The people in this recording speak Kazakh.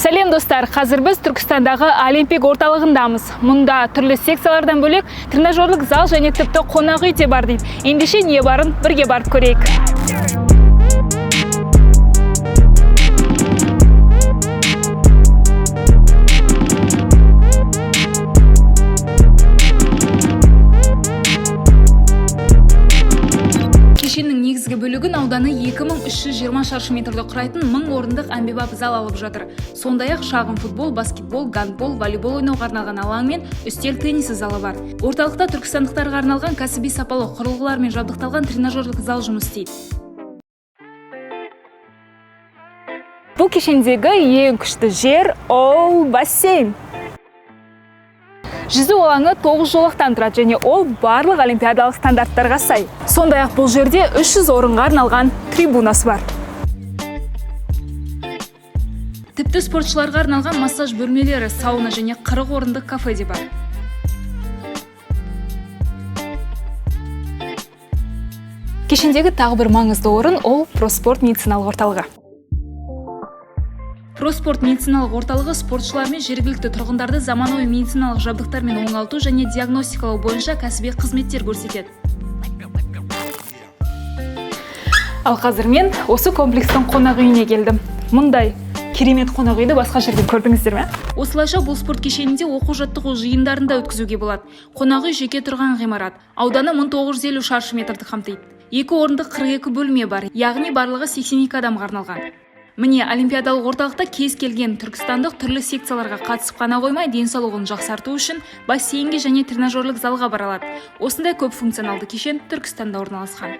Сәлем, достар! Қазір біз Түркістандағы Олимпик орталығындамыз. Мұнда түрлі секциялардан бөлек тренажерлік зал және тіпті қонақ үй де бар дейді. Ендеше, не барын бірге барып көрейік. Кешеннің негізгі бөлігін ауданы 2320 шаршы метрді құрайтын 1000 орындық әмбебап зал алып жатыр. Сондай-ақ шағын футбол, баскетбол, гандбол, волейбол ойнауға арналған алаң мен үстел теннисі залы бар. Орталықта түркістандықтарға арналған кәсіби сапалы құрылғылармен жабдықталған тренажерлік зал жұмыс істейді. Бұл кешендегі ең күшті жер ол бассейн. Жүзу алаңы 9 жолақтан тұрады және ол барлық олимпиадалық стандарттарға сай. Сондай-ақ бұл жерде 300 орынға арналған трибунасы бар. Тіпті спортшыларға арналған массаж бөлмелері, сауна және 40 орындық кафе де бар. Кешендегі тағы бір маңызды орын ол Проспорт медициналық орталығы. Проспорт медициналық орталығы спортшылар мен жергілікті тұрғындарды заманауи медициналық жабдықтармен оңалту және диагностикалау бойынша кәсіби қызметтер көрсетеді. Ал қазір мен осы комплекстің қонақ үйіне келдім. Мұндай керемет қонақ үйді басқа жерден көрдіңіздер ме? Осылайша, бұл спорт кешенінде оқу жаттығу жиындарын да өткізуге болады. Қонақ үй жеке тұрған ғимарат. Ауданы 1950 шаршы метрді қамтиды. Екі орындық 42 бөлме бар, яғни барлығы 82 адамға арналған. Міне, олимпиадалық орталықта кез келген түркістандық түрлі секцияларға қатысып қана қоймай, денсаулығын жақсарту үшін бассейнге және тренажерлік залға бара алады. Осындай көп функционалды кешен Түркістанда орналасқан.